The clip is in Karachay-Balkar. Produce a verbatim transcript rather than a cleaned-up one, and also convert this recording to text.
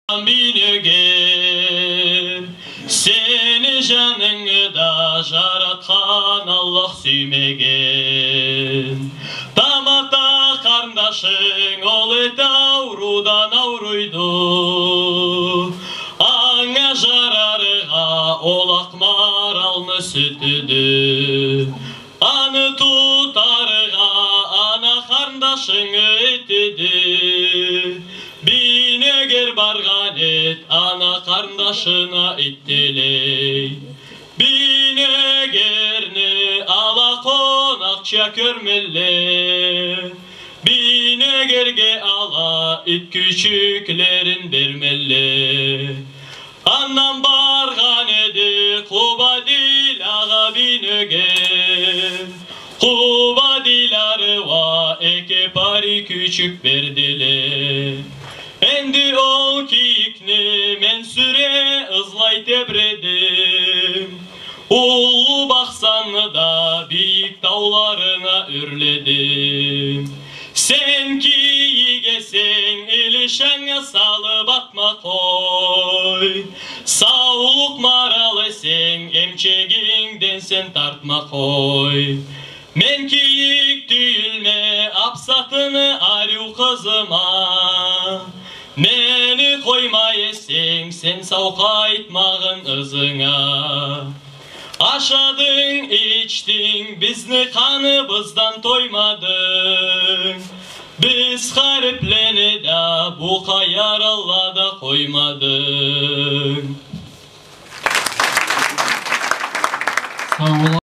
Бийнёгер, сени жанынгы да жаратхан Аллах сюймеген. Тамата къарындашынг ол эте ауруудан ауруйду. Анга жараргъа ол акъ маралны сютюдю. Аны тутаргъа ана къарындашынгы этеди. Бийнёгер баргъан эт, ана къарындашына этдилей. Бийнёгерни ала къонакъча кёрмелле. Бийнёгерге ала ит кючюклерин бермелле. Андан баргъан эди Къубадилагъа Бийнёгер. Къубадилары уа эки пари кючюк бердиле. Энди ол кийикни мен сюре ызлай тебредим. Уллу Бахсанны да бийик тауларына ёрледим. Сен кийик эсенг, илишаннга салып атма къой. Саулукъ марал эсенг, эмчегингден сен тартма къой. Мен кийик тюйюлме, Апсатыны ариу къызыма. Мени къоймай эсенг, сен сау къайтмагъын ызынга. Ашадынг, ичдинг, бизни къаныбыздан тоймадынг. Биз хариплени да, бу къая аралада къоймадынг. Сау бол.